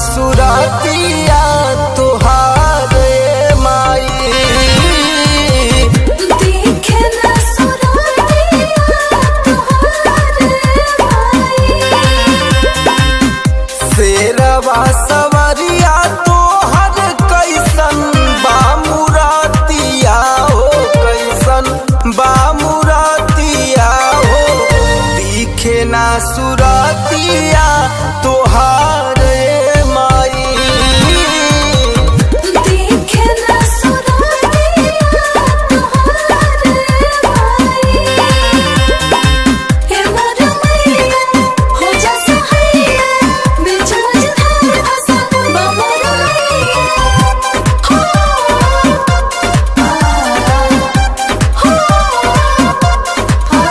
सुरतिया तुहार माई। देखे ना सुरतिया तोहार माई। शेरवा सवरिया तोहर कैसन बामुरतिया हो, कैसन बामुरतिया हो, दिखे ना सुरतिया तोहार माई। देखे ना सुरतिया तोहार माई। हे मोर मैया हो जा सहैया, बीच मझधार फंसा बाबा मैया। हो आ हो आ।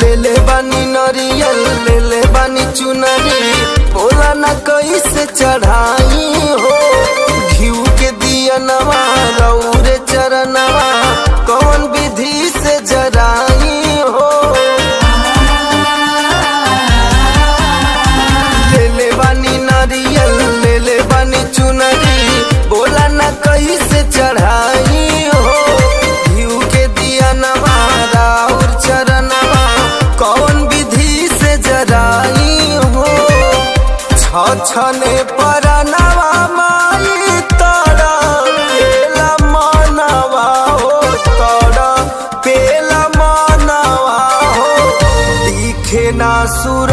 ले ले बानी नरियल, ले ले बानी चुनरी, बोला ना कैसे चढ़ाई हो। घिऊ के दिया नवा रौरे चरनवा, कौन विधि से जराई हो। ले ले बानी नरियल, ले ले बानी चुनरी, बोला ना कैसे चढ़ाई हो। घिऊ के दिया नवा राउर चरनवा, कौन विधि से जराई हो। छने परनवा माई तारा पेला मानवा हो, तारा पेला मानवा हो, दिखे ना सुर